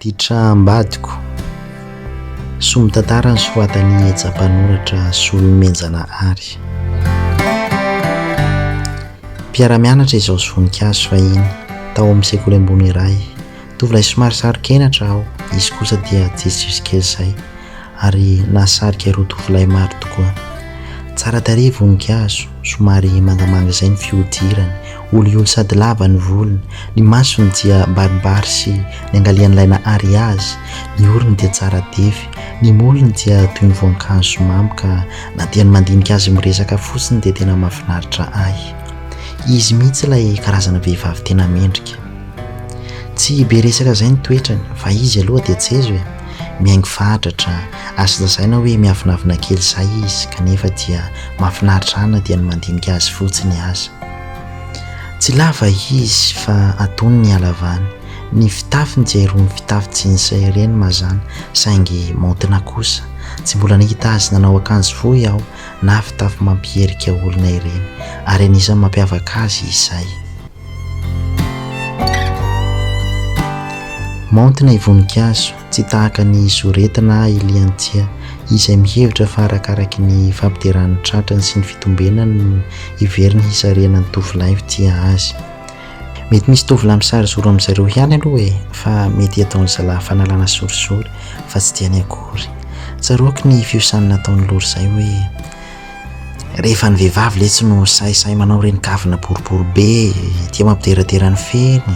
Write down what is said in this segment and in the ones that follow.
Tatitram-badiko. Sombin-tantara nosoratan'i Eja mpanoratra Solomenjanahary. Mpiara-mianatra izaho sy Voninkazo fahiny, tao amin'ny sekoly ambony iray. Tovolahy somary saro-kenatra aho, izy kosa dia tsisitsisy kely izay, ary nahasarika ireo tovolahy maro tokoa. Tsara tarehy Voninkazo, somary mangamanga izay ny fihodirany, olioly sady lava ny volony, ny masony dia baribary sy niangalian'ilay Nahary azy, ny orony dia tsara tefy, ny molony dia toy ny voankazo mamy ka na dia ny mandinika azy miresaka fotsiny dia tena mahafinaritra ahy. Izy mihitsy ilay karazana vehivavy tena mendrika. Tsy be resaka izay ny toetrany fa izy aloha dia tsezo e! Mihaingo fatratra, azo lazaina hoe miavonavona kely izay izy kanefa dia mahafinaritra ahy na dia ny mandinika azy fotsiny aza. Tsy lava izy fa antonony ny halavany. Ny fitafiny dia irony fitafy jeans ireny mazàna saingy maontina kosa. Tsy mbola nahita azy nanao akanjo fohy aho na fitafy mampiherika olona ireny ary anisan'ny mampiavaka azy izay. Maontina i Voninkazo, tsy tahaka ny Zorety na i Liantia, izay mihevitra fa arakaraky ny fampiderany ny tratrany sy ny fitombenany no heveriny hisarihana ny tovolahy tia azy. Mety misy tovolahy misary zoro amin-dry zareo ihany aloha e, fa mety hataon-dry zalahy fanalana sorisory fa tsy tiany akory. Tsaroako ny fiosany nataon'i Lory izay hoe. Rehefa ny vehivavy letsy no sahisahy manao ireny kavina boribory be, tia mampideradera ny feny,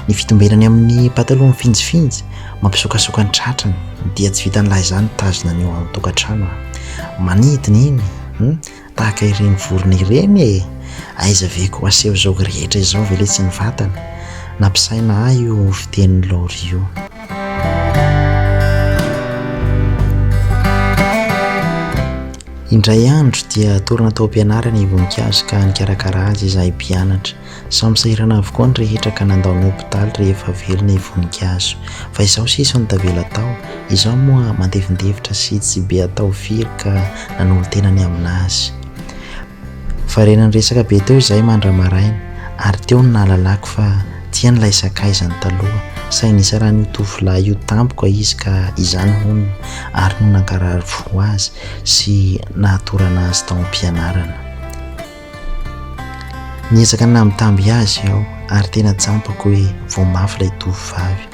ny fitombenany amin'ny pataloha mifinjifinjy, mampisokasoka ny tratrany, dia tsy vitan'ny lahy izany mitazona ny ao an-tokantrano a! Manidina iny, hum, tahaka ireny vorona ireny e! Aiza ve ko aseho izao rehetra izao ve letsy ny vatana? Nampisaina ahy io fitenin'i Laurie io. Indray andro dia torana tao am-pianarana i Voninkazo ka nikarakara azy izahay mpianatra. Samy sahirana avokoa ny rehetra ka nandao ny hopitaly rehefa velona i Voninkazo. Fa izaho sisa no tavela tao. Izaho moa mandevindevitra sy tsy be atao firy ka nanolo-tena ny aminazy. Variana niresaka be teo izahay mandra-maraina ary teo no nahalalako fa tiany ilay sakaizany taloha saingy nisarahan'io tovolahy io tampoka izy ka izany hono ary no nankarary fo azy sy nahatorana azy tao am-pianarana. Niezaka nambitamby azy aho ary tena tsampako hoe vao mafy ilay tovovavy.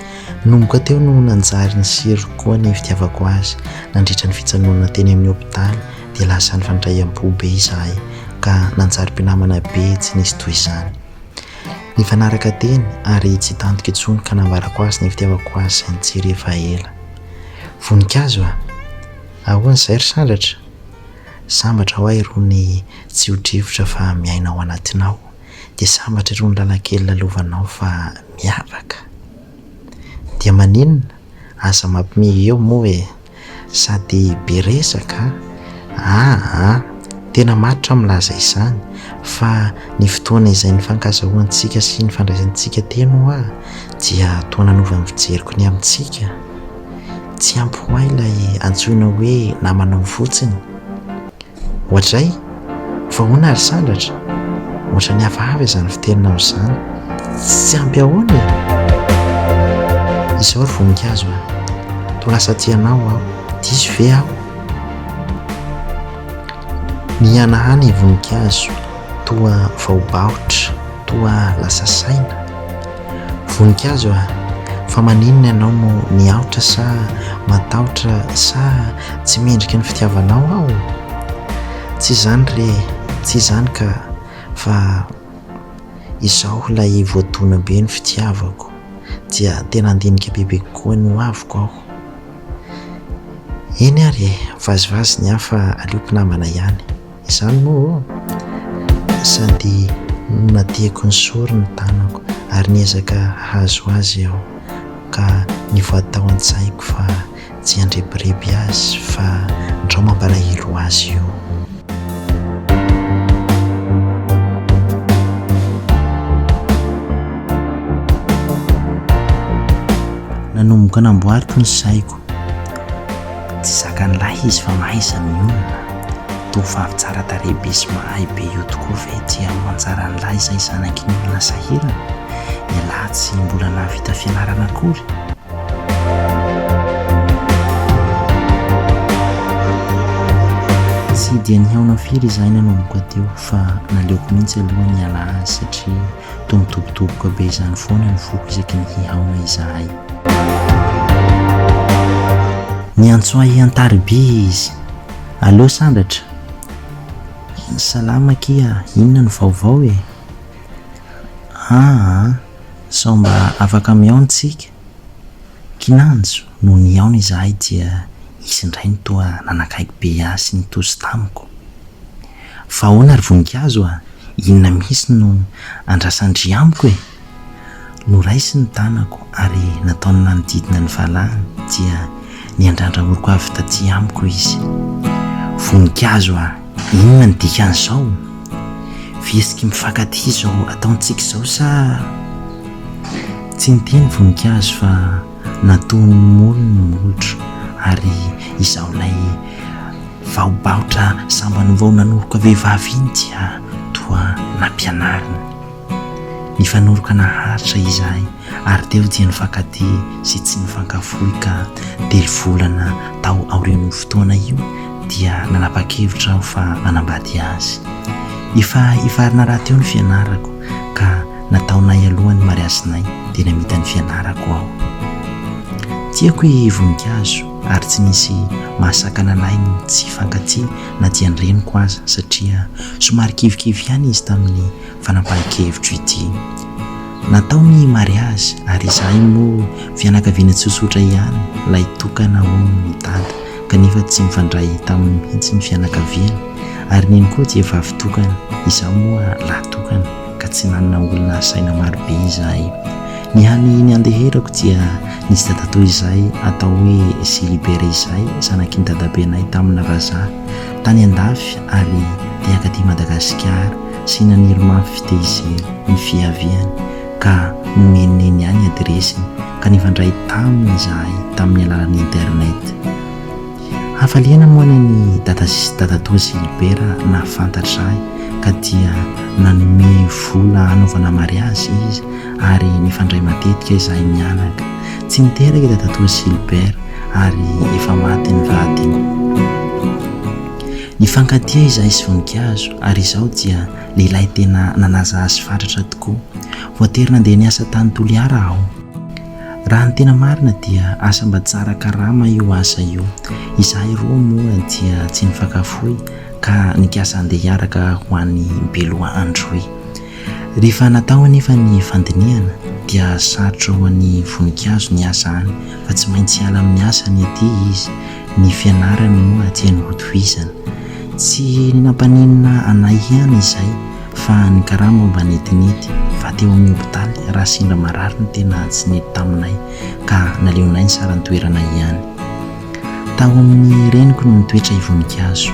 Nanomboka teo no nanjary nisery koa ny fitiavako azy nandritra ny fijanonana teny amin'ny hopitaly dia lasa nifandray am-po be izahay ka nanjary mpinamana be tsy nisy toy izany. Nifanaraka teny ary tsy tantiko intsony ka nambarako azy ny fitiavako azy izay nitsiry efa ela. Voninkazo a! Ahoana izay ry Sandratra? Sambatra ho ahy irony tsio-drivotra fa miaina ao anatinao, dia sambatra irony lalan-kely lalovanao fa miavaka. Dia maninona? Aza mampime eo moa e! Sady be resaka a! Aa! Tena matotra milaza izany fa ny fotoana izay nifankazahoantsika sy nifandraisantsika teny hoa dia toa nanova ny fijeriko ny amintsika. Tsy ampy ho ahy ilay antsoina hoe namanao fotsiny. Ohatray? Fa ahoana ry Sandratra? Ohatran'ny hafahafa izany fiteninao izany. Tsy ampy ahoana e? Izao ry voninkazo a! Toa lasa tia anao aho. Diso ve aho? Nihanahana i voninkazo, toa vaobaotra, toa lasa saina. Voninkazo a! Fa maninona ianao no niahotra sa matahotra sa tsy mendrika ny fitiavanao aho? Tsy izany re, tsy izany ka, fa izaho ilay voadona be ny fitiavako dia tena handinika bebe kokoa ny hoaviko aho. Eny ary e, vazivazy ny ahy fa aleo mpinamana ihany. Izany moa ô? Sady natiako nisory ny tanako ary niezaka hahazo azy aho ka nivoady tao an-tsaiko fa tsy handrebireby azy fa ndrao mampalahelo azy io. Nanomboka namboariko ny saiko. Tsy zakan'ny lahy izy fa mahaiza mionona. Tovovavy tsara tarehy be sy mahay be io tokoa ve dia ho anjaran'ny lahy izay zanaky ny olona sahirana? Ialahy tsy mbola nahavita fianarana akory? Tsy dia nihaona firy izahay nanomboka teo fa naleoko mihitsy aloha niala azy satria toa midobodoboka be izany foana ny foko isaky ny hihaona izahay. Niantso ahy an-tariby izy. Allo Sandratra! Salama akia, inona no vaovao e? Aa, sao mba afaka mihaona tsika? Kinanjo, nony nihaona izahay dia izy indray no toa nanakaiky be ahy sy nitosy tamiko. Fa ahoana ry voninkazo a? Inona mihitsy no andrasan-dry amiko e? Noraisiny ny tanako ary nataony nanodidina ny valahany dia niandrandra oroko avy taty amiko izy. Voninkazo a! Inona no dikan'izao? Fihetsiky mifankatia izao ataontsika izao sa. Tsy niteny voninkazo fa natohony ny molony ny molotro ary izaho ilay vahobahotra sambany vao nanoroka vehivavy iny dia toa nampianariny. Nifanoroka naharitra izahay ary teo dia nifankatia sy tsy nifankafoy ka telo volana tao aorian'io fotoana io dia nanapa-kevitra aho fa hanambady azy. Efa hifarana rahateo ny fianarako ka nataonay aloha ny mariazinay dia namita ny fianarako aho. Tiako i Voninkazo ary tsy nisy mahasakana anay ny tsy hifankatia na dia ny reniko aza satria somary kivikivy ihany izy tamin'ny fanapahan-kevitro ity. Natao ny mariazy ary izahay moa fianakaviana tsotsotra ihany, lay tokana hono ny dada kanefa tsy mifandray taminy mihitsy ny fianakaviany ary neny koa dia vavy tokana, izaho moa lahy tokana ka tsy nanana olona asaina marobe izahay. Ny hany niandeherako dia nisy dadatoa izay atao hoe Gilbert izay zanaky ny dadabenay tamina vazaha tany andafy ary te hankaty Madagasikara sy naniry mafy te hijery ny fiaviany ka nomen'i Neny ahy ny adiresiny ka nifandray taminy izahay tamin'ny alalan'ny internet. Hafaliana moa ny an'i dada sy dadatoa Gilbert nahafantatra ahy ka dia nanome vola hanaovana mariazy izy ary nifandray matetika izahay mianaka. Tsy niteraka i dadatoa Gilbert ary efa maty ny vadiny. Nifankatia izahay sy voninkazo ary izaho dia lehilahy tena nanaja azy fatratra tokoa. Voatery nandeha niasa tany Toliara aho. Raha ny tena marina dia asa mba tsara karama io asa io. Izahay roa moa dia tsy nifankafoy ka nikasa handeha hiaraka ho any Beloha Androy. Rehefa natao anefa ny fandinihana dia sarotra ho an'i Voninkazo ny asa any fa tsy maintsy hiala amin'ny asany aty izy, ny fianarany moa tiany hotohizana. Tsy nampaninona anay ihany izay fa ny karama mba netinety fa teo amin'ny hopitaly raha sendra marary no tena tsy nety taminay ka naleonay ny saran-toerana ihany. Tao amin'ny reniko no nitoetra i Voninkazo.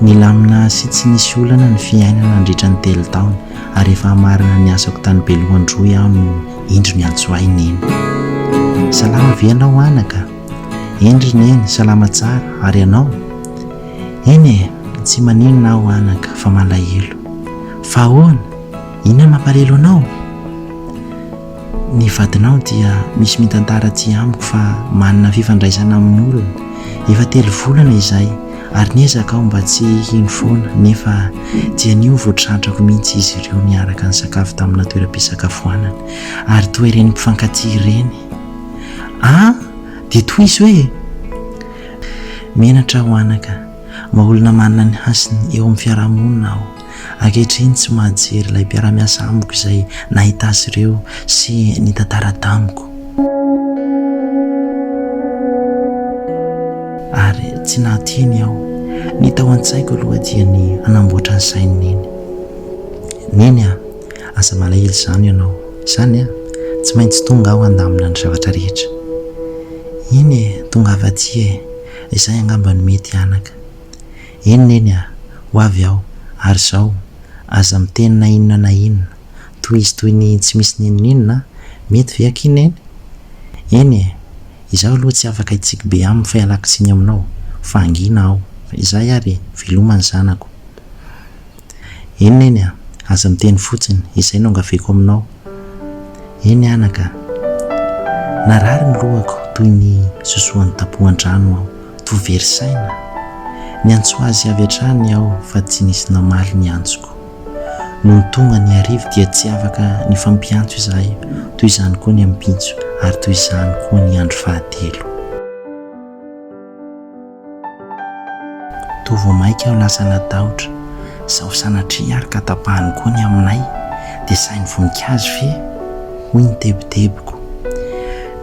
Nilamina sy tsy nisy olana ny fiainana nandritra ny telo taona ary efa hamarana ny asako tany Beloha Androy aho no indro niantso ahy Neny. Salama ve ianao anaka? Eny ry Neny, salama tsara, ary ianao? Eny e, tsy maninona aho anaka fa malahelo. Fa ahoana? Inona no mampalahelo anao? Ny vadinao dia misy mitantara aty amiko fa manana fifandraisana amin'olona. Efa telo volana izay ary niezaka aho mba tsy hino foana nefa dia anio vao tratrako mihitsy izy ireo niaraka nisakafo tamina toeram-pisakafoanana ary toa ireny mpifankatia ireny. Ah! Dia tohizo e! Menatra aho anaka, mba olona manana ny hasiny eo amin'ny fiarahamonina aho. Ankehitriny tsy mahajery ilay mpiara-miasa amiko izay nahita azy ireo sy nitantara tamiko. Ary tsy nahateny aho. Ny tao an-tsaiko aloha dia ny hanamboatra ny sain'i Neny. Neny a! Aza malahelo izany ianao. Izany a! Tsy maintsy tonga aho handamina ny zavatra rehetra. Eny e, tongava aty e! Izay angamba no mety anaka. Eny Neny a! Ho avy aho. Ary izao, aza miteny na inona na inona. Tohizo toy ny tsy misy n'inon'inona an! Mety ve akia Neny? Eny e! Izaho aloha tsy afaka hitsiky be aminy fa ialako tsiny aminao, fa hangina aho. Izay ary e! Veloma ny zanako. Eny Neny a! Aza miteny fotsiny, izay no angaviako aminao. Eny anaka a! Narary ny lohako toy ny sosoan'ny tapohan-drano aho, toa very saina. Niantso azy avy hatrany aho fa tsy nisy namaly ny antsoko. Nony tonga ny hariva dia tsy afaka nifampiantso izahay, toy izany koa ny ampitso ary toy izany koa ny andro fahatelo. Toa vao mainka aho lasa natahotra, sao sanatria ary ka tapahany koa ny aminay dia sahin'ny voninkazo ve? Hoy ny tebitebiko.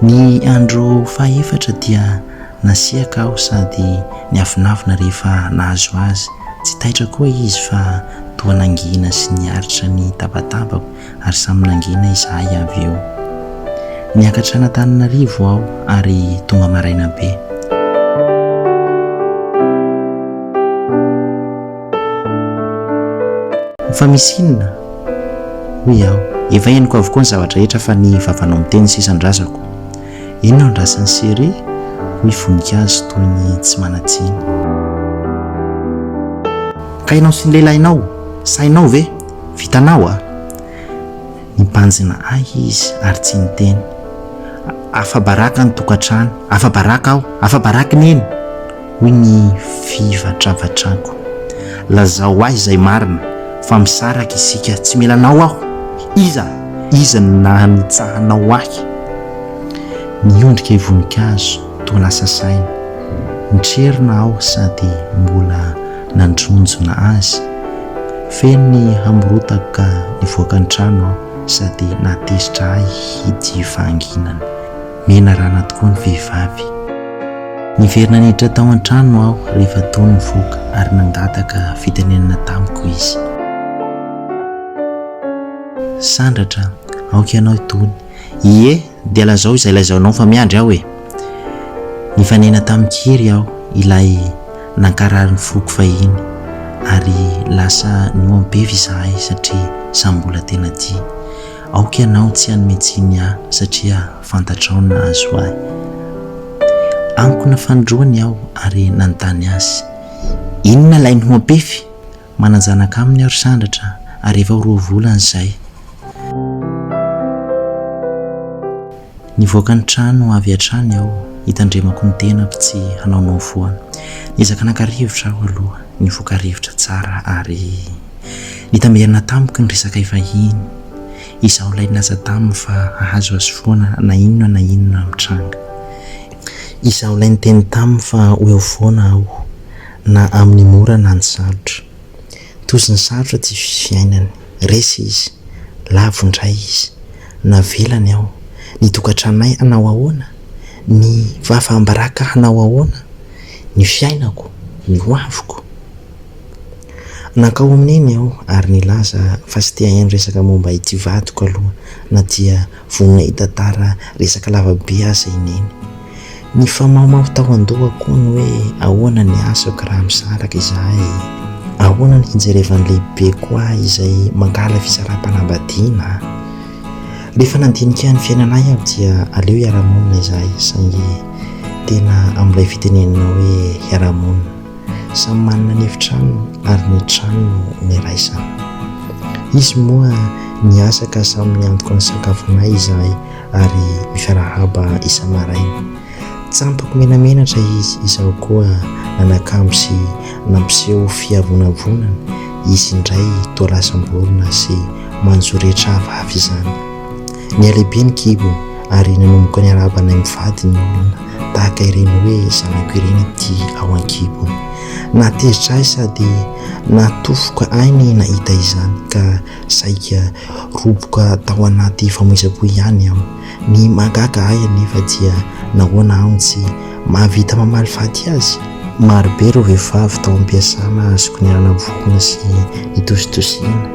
Ny andro fahefatra dia nasiaka aho sady niavonavona rehefa nahazo azy. Tsy taitra koa izy fa toa nangina sy niaritra ny tabatabako ary samy nangina izahay avy eo. Niakatra an'Antananarivo aho ary tonga maraina be. Fa misy inona? Hoy aho. Efa henoko avokoa ny zavatra rehetra fa ny vavanao miteny sisa andrasako. Inona no andrasan'i Chérie? Hoy voninkazo toy ny tsy manan-tsiny. Ka ianao sy ny lehilahinao, sahinao ve? Vitanao a! Nibanjina ahy izy ary tsy niteny. Afa-baraka ny tokantrano, afa-baraka aho, afa-baraka i Neny! Hoy ny fivatravatrako. Lazao ahy izay marina, fa misaraka isika, tsy mila anao aho! Iza? Iza no nahanitsahanao ahy? Niondrika i Voninkazo, toa lasa saina. Nitrerona aho sady mbola nandronjona azy. Feno ny hamorotako ka nivoaka ny trano aho sady nahatezitra ahy ity fahanginany. Menarana tokoa ny vehivavy. Niverina niditra tao an-trano aho rehefa tony nivoaka ary nangataka fitenenana tamiko izy. Sandratra, aoka ianao hitony. Ie, dia lazao izay lazainao fa miandry aho e! Nifanena tamin-kery aho, ilay nankarary ny foko fahiny, ary lasa nihoam-pefy izahay satria samy mbola tena tia. Aoka ianao tsy hanome tsiny ahy satria fantatrao ny nahazo ahy. Ankona fanindroany aho ary nanontany azy, Inona ilay nihoam-pefy? Manan-janaka aminy aho ry Sandratra ary efa ho roa volana izay. Nivoaka ny trano avy hatrany aho, hitandremako ny tenako tsy hanaonao foana. Niezaka naka rivotra aho aloha, nivoaka rivotra tsara ary nitamberina tamiko ny resakay fahiny. Izaho ilay nilaza taminy fa hahazo azy foana na inona na inona mitranga. Izaho ilay niteny taminy fa ho eo foana aho na amin'ny mora na ny sarotra. Tojo ny sarotra ty fiainany. Resy izy. Lavo indray izy. Navelany aho. Ny tokantranonay hanao ahoana? Ny fahafaham-baraka hanao ahoana? Ny fiainako? Ny hoaviko? Nankao amin'i Neny aho ary nilaza fa tsy te hahaino resaka momba ity vadiko aloha na dia vonona hitantara resaka lava be aza i Neny. Nifamahomaho tao an-dohako koa ny hoe ahoana ny asako raha misaraka izahay, ahoana ny hijerevan'ny lehibeko ahy izay mankahala fisaraham-panambadiana. Rehefa nandinika ny fiainanay aho dia aleo hiara-monina izahay saingy tena amin'ilay fitenenana hoe hiara-monina. Samy manana ny efitranony ary ny trano no niraisana. Izy moa niasa ka samy niantoka ny sakafonay izahay ary mifiarahaba isa-maraina. Tsampako menamenatra izy, izaho koa nanakambo sy nampiseho fiavonavonana, izy indray toa lasam-borona sy manjoretra hafahafa izany. Nihalehibe ny kibony ary nanomboka niarahaba anay mivady ny olona, tahaka ireny hoe zanako ireny ity ao an-kibony. Nahatezitra ahy sady nahatofoka ahy ny nahita izany ka Saika roboka tao anaty famoizam-po ihany aho. Ny mahagaga ahy anefa dia nahoana aho no tsy mahavita mamaly faty azy? Marobe ireo vehivavy tao am-piasana azoko niara-navohona sy nitositosihina,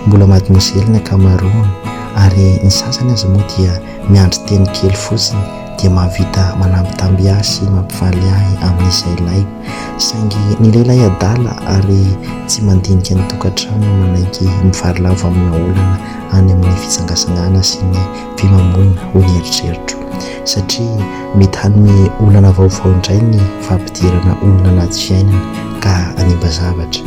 mbola mademoiselle ny ankamaroany ary ny sasany aza moa dia miandry teny kely fotsiny dia mahavita manambitamby ahy sy mampifaly ahy amin'izay ilaiko. Saingy ny lehilahy adala ary tsy mandinika ny tokantrano manaiky mivarilavo amina olana any amin'ny fitsangatsangana sy ny fimamoina hoy ny eritreritro. Satria mety hanome olana vaovao indray ny fampidirana olona anaty fiainana ka hanimba zavatra.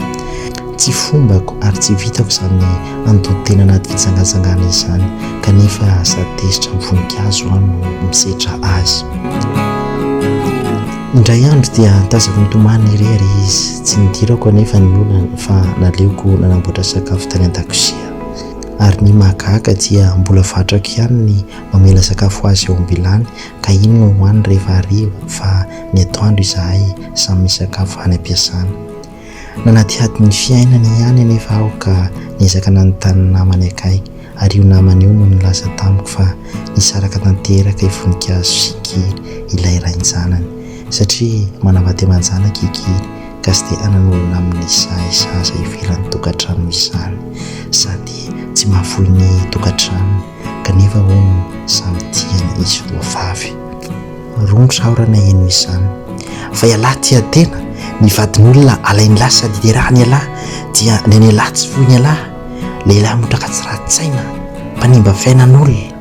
Tsy fombako ary tsy vitako izany handoto tena anaty fitsangatsangana izany kanefa sady tezitra amin'ny voninkazo aho no misetra azy. Indray andro dia tazako nitomany irery izy, tsy nidirako anefa ny olany fa naleoko nanamboatra sakafo tany an-dakozia. Ary ny mahagaga dia mbola vatrako ihany ny mamela sakafo azy eo am-bilany ka iny no hohaniny rehefa hariva fa ny atoandro izahay samy misakafo any am-piasana. Nanadihady ny fiainany ihany anefa aho ka niezaka nanontany ny namany akaiky ary io namany io no nilaza tamiko fa nisaraka tanteraka i Voninkazo sy Kiry ilay rain-janany satria manambady aman-janaka i Kiry ka tsy te hanan'olona amin'ny sahy zaza ivelan'ny tokantrano izany sady tsy mahafoy ny tokantranony kanefa hono samy tiany izy roa vavy. Romotra aho raha naheno izany. Fa ialahy tia tena, ny vadin'olona alain'ilahy sady iterahan'ialahy dia ny an'ialahy tsy foin'ialahy. Lehilahy motraka tsy ratsy-tsaina, mpanimba fiainan'olona.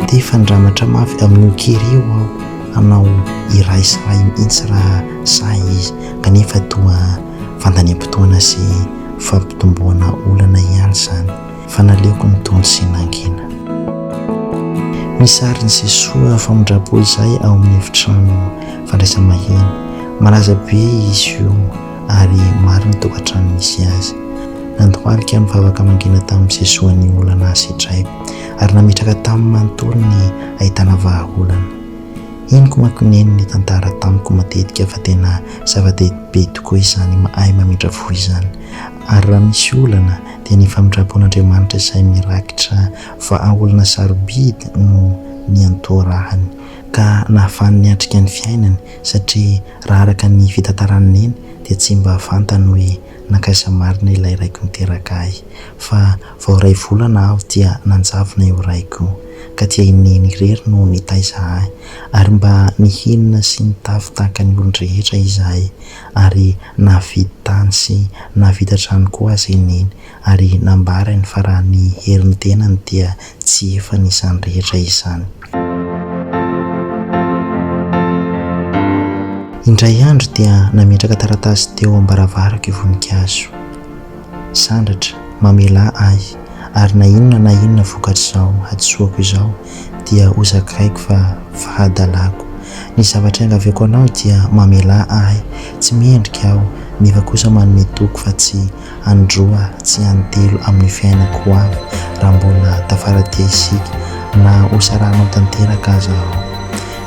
Te hifandramatra mafy amin'io Kiri io aho hanao iray sy iray mihitsy raha sahy izy, kanefa toa fandaniam-potoana sy fampitomboana olana ihany izany. fa naleoko nitony sy nangina. Misy sarin'i Jesoa famindram-po izay ao amin'ny efitrano fandraisam-bahiny. Malaza be izy io ary maro ny tokantrano misy azy. Nandohalika nivavaka mangina tamin'i Jesoa ny olana sedraiko ary nametraka taminy manontolo ny ahitana vahaolana. Henoko manko Neny nitantara tamiko matetika fa tena zava-dehibe tokoa izany mahay mamindra fo izany. Ary raha misy olana dia ny famindram-pon'Andriamanitra izay mirakitra vahaolana sarobidy no niantorahany ka nahafahany niatrika ny fiainany satria raha araka ny fitantaran'i Neny dia tsy mba fantany hoe nankaiza marina ilay raiko niteraka ahy fa vao iray volana aho dia nanjavona io raiko io ka dia i Neny irery no nitaiza ahy ary mba nihinana sy nitafy tahaka ny olon-drehetra izahay ary nahavidy tany sy nahavita trano koa aza i Neny ary nambarany fa raha ny herin'ny tenany dia tsy efany izany rehetra izany. Indray andro dia nametraka taratasy teo am-baravarako i Voninkazo. Sandratra, mamelà ahy, ary na inona na inona vokatr'izao hadisoako izao dia ho zakaiko fa fahadalako. Ny zavatra iangaviako anao dia mamelà ahy, tsy mendrika aho, nefa kosa manome toky fa tsy androa tsy antelo amin'ny fiainako ho avy raha mbola tafara-dia isika, na hosarahanao tanteraka aza aho.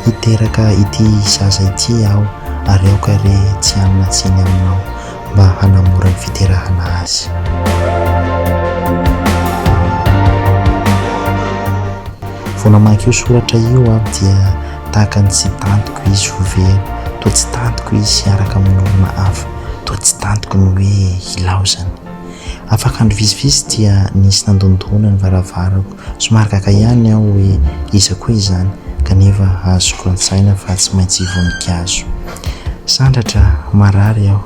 Hiteraka ity zaza ity aho ary aoka re tsy hanana tsiny aminao. mba hanamora ny fiterahana azy. Vao namaky io soratra io aho dia tahaka ny tsy tantiko izy ho very, toa tsy tantiko izy hiaraka amin'olona hafa, toa tsy tantiko ny hoe hilaozany. Afaka andro vitsivitsy dia nisy nandondona ny varavarako Somary gaga ihany aho hoe iza koa izany, kanefa azoko an-tsaina fa tsy maintsy voninkazo. Sandratra, marary aho.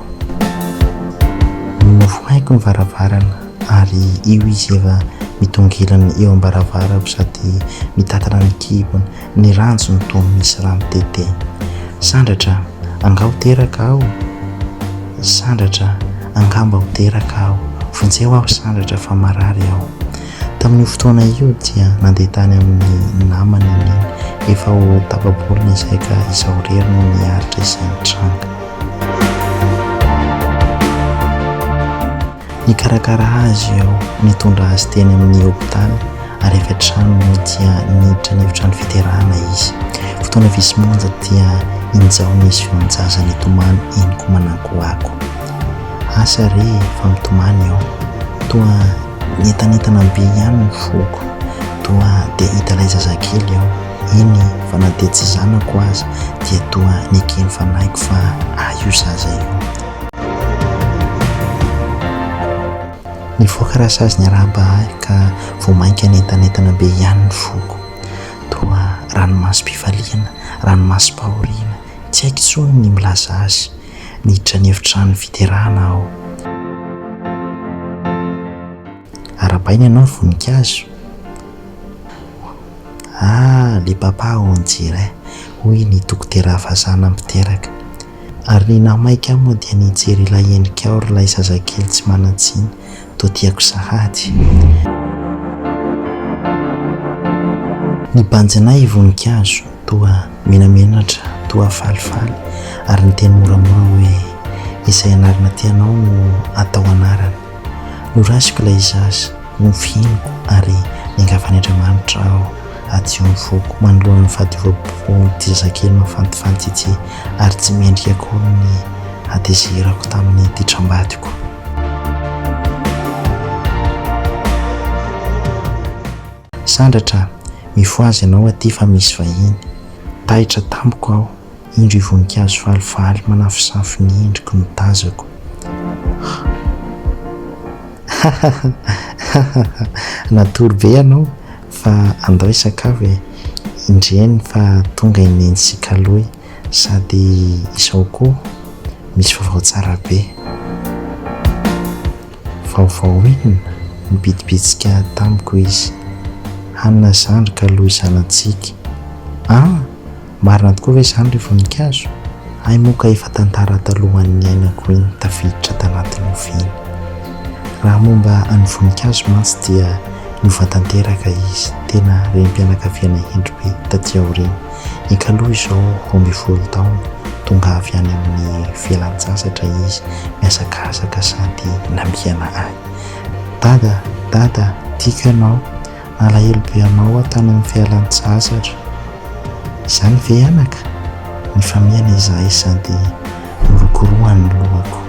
Nofohaiko ny varavarana ary io izy efa mitongilana eo am-baravarako sady mitantana ny kibony, ny ranjony toa misy rà mitete. Sandratra, angaha ho teraka aho? Sandratra, angamba ho teraka aho. Vonjeo aho Sandratra fa marary aho. Tamin'io fotoana io dia nandeha tany amin'ny namany i Neny. Efa ho tapa-bolana izay ka izaho irery no niaritra izay nitranga. Nikarakara azy aho, nitondra azy teny amin'ny hopitaly ary avy hatrany moa dia niditra ny efitrano fiterahana izy. Fotoana vitsy monja dia injao nisy feon-jaza nitomany henoko manakoako. Asa re fa mitomany aho. Toa Nientanentana be ihany ny foko. Toa te hahita ilay zazakely aho. Eny fa na dia tsy zanako aza dia toa neken'ny fanahiko fa ahy io zaza io. Nivoaka rasazy niarahaba ahy ka vao mainka nientanentana be ihany ny foko. Toa ranomasom-pifaliana, ranomasom-pahoriana, tsy haiko intsony ny milaza azy. Niditra ny efitrano fiterahana aho. Arahabaina ianao ry voninkazo. Ah, le papa on dirait, hoy ny dokotera vazaha nampiteraka. Ary ny nahamaika ahy moa dia nijery ilay endrikao ry ilay zazakely tsy manan-tsiny, toa tiako sahady. Nibanjina ahy voninkazo, toa menamenatra, toa falifaly, ary niteny moramora hoe, Izay anarana tianao no atao anarany. Noraisiko ilay zaza, nofihiniko, ary niangavy an'Andriamanitra aho hadio ny foko manoloana ny fahadiovam-pon'ity zazakely mafantifanty ity, ary tsy mendrika akory ny hatezerako tamin'ny ditram-badiko. Sandratra a! Mifohaza ianao aty fa misy vahiny. Taitra tampoka aho, indro i Voninkazo falifaly manafosafo ny endriko no tazako. Hahahaha! Natory be ianao fa andao hisakafo e! Indreny fa tonga i Neny sy Kaloy sady izao koa misy vaovao tsara be. Vaovao inona? Nibitsibitsika tamiko izy. Hanina zandry ka loha zanatsika. An! Marina tokoa ve izany ry voninkazo? Hay moa ka efa tantara talohan'ny niainako iny tafiditra tanaty nofy iny. Raha momba an'i voninkazo mantsy dia niova tanteraka izy, tena renim-pianakaviana hendry be taty aoriana. I Kalo izao 12 taona, tonga avy any amin'ny fialan-tsasatra izy, mihazakazaka sady namihana ahy. Dada, dada, tiako ianao, nalahelo be anao aho tany amin'ny fialan-tsasatra. Izany ve anaka? Nifamihana izahay sady norokorohany ny lohako.